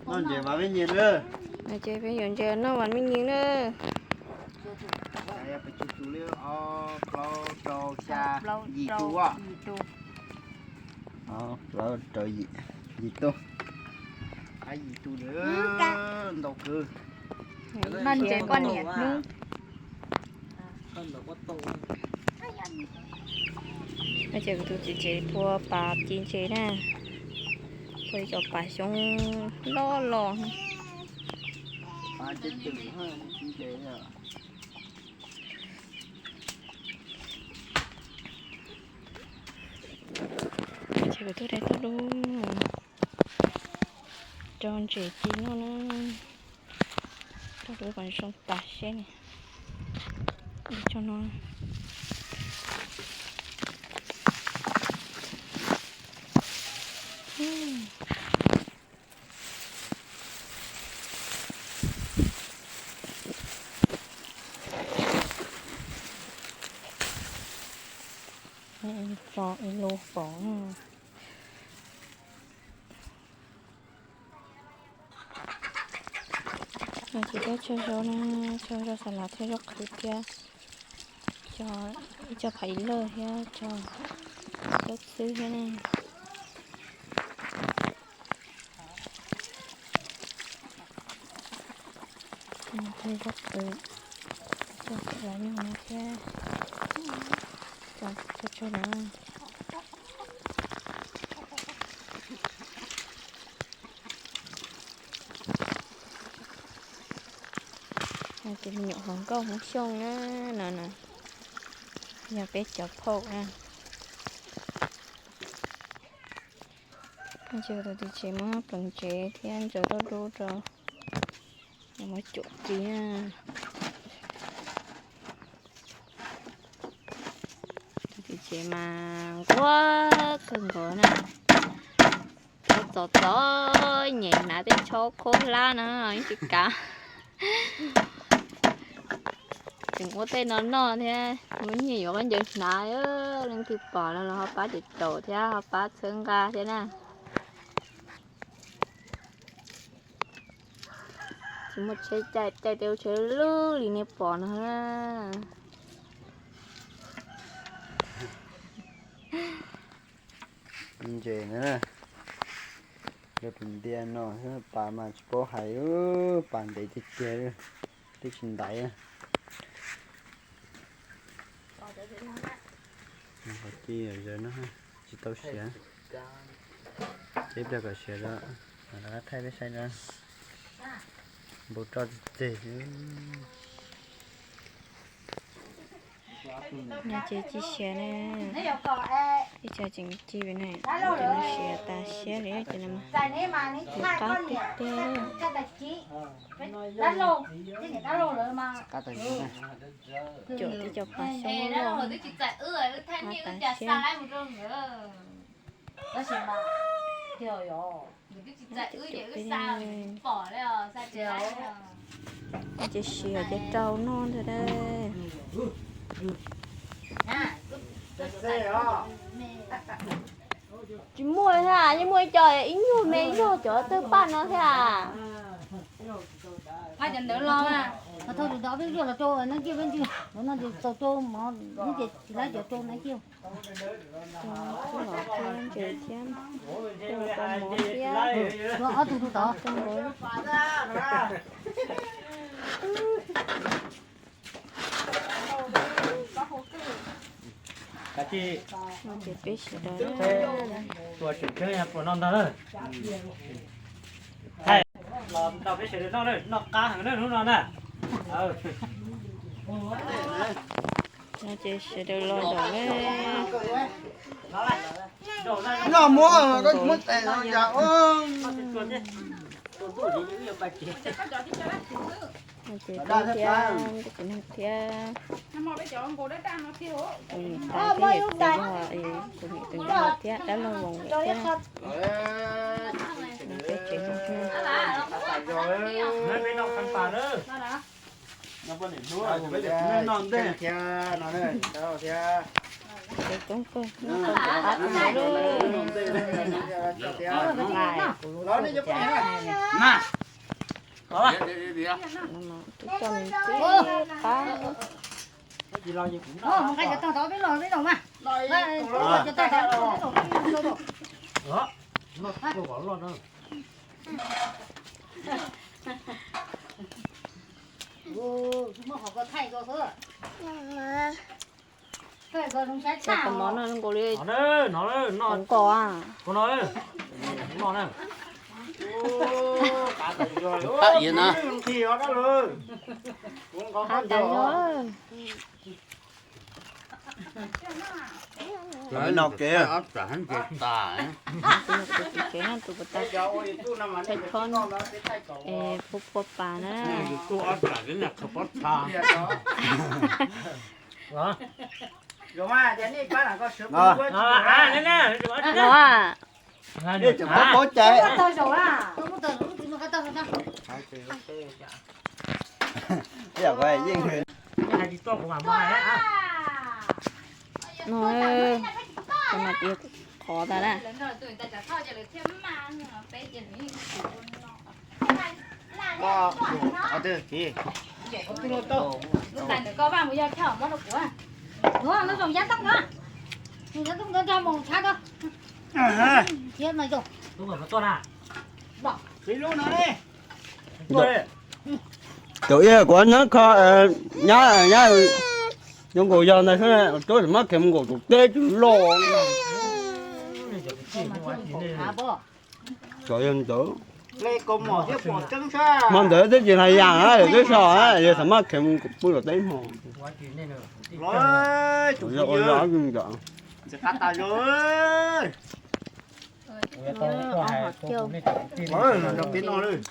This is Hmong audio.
Noj ntses vas me nyias na. Ces peb yuav ntses noj vas me nyias na. Peb tus li ob plaub rau xya, yim tus. Ob plaub rau yim, yim tus. Yim tus ntau kawg. Noj ntses poj niam hnub. Ces kuv tus txiv tsev phua pas ci ntses na, phua ib co pas xyoob loj los. Ces kuv tuaj de tau lub rau ntses ci noj na, rau lub kom zoo tas seb ne. Ua tso no. Tso ib lub pov. Ces tuaj tsau zaub na, tsau zaub xas las thiab zaub qhwv thiab, ib co phav ib lawj thiab tso zaub txhwb thiab na. Thiab zaub qhwv, tso xas las nyuj no thiab, tso tsau na. Ces me nyuam hluas nkauj Hmoob Xyooj na, no na, yog peb cov phauj na. Ces tus txiv tsev muab pleev tsev thiab ntsaws dub dub rau, muab cuam ci na. Tus txiv tsev mas nquag kawg nkaus na, txov txov nyem hnav tej tsho khaub hlab no yeej tsis kav. Tseem ua tej no noj thiab, muaj nyiaj yuav khaub ncaws hnav, leej twg pom no los ho pab caum thiab ho pab txhawb nqa thiab na. Tsis muaj tsheb caij, caij tej lub tsheb lub li nej pom no na. Ntses na, yog tus ntiag no pas mas tsis paub hais, pas ntev tiag tiag, twb tsis ntaiv. Qhov ci zaws no tsis tau siav, ces ib pliag kom siav lawm thaij peb saib na. Npau roj txeg txeg. Ces ci siav na, ib co tseem ci na, ces no siav tas siab li ces no mas qab tiag tiag. Cuam tib co pas xyoob loj, qab tas siab. Ces siav ces rau noj ntag. Tsis muaj thiab, yeej muaj ib co ib nyuag me zog cov tawg paj no thiab. Thauj tus dov peb yuav los rau neeb kiag peb ntsis, no ces tau rau mov, ces tsis laib cov rau neeb kiag. Ntses thiab, ob tug tau tod. Ces peb sawv daws tua tseem kheeb puas noj ntag na. Thaij los nrog peb sawv daws noj, noj qab heev na hnub no na. No ces sawv daws los nraum na. Noj muab koj muab tes no yas. Ces peb thiab, kuv txiv neej thiab, kuv niam tais thiab, yawm txiv yog kuv niam tus ntxhais thiab dab laug Voos thiab. Peb tsev no thiab. Thiab no thiab. Ces coob kawg, noj tau ntau qab tau ntau lawm. Nqa kuv lub txhua cai hais na. Twb coj me ntsis qab. Cov mov no zoo nkaus li, no, no, no, nkaus a. Qab iav na. Qab tas zog. Lawv no kev. Tus no kuv tus txiv kev na, tus puas tas, thaij phob, es puas puas pas na. Los a. Nej tseem paub paub cai. No, tus no ces qhov tas na. Cov ib kuv nyob kho, nyab, nyab, zoo nkaus yog ntawd xwb, twb mab khev mus nkaum tus teb tsis loj. Txawm yog ntawd, hmo ntawd twb tsis hais yam na, twb so, yog thaum mab khev mus pw tom teb hmo. Ua zog ntawd. Peb no lawm.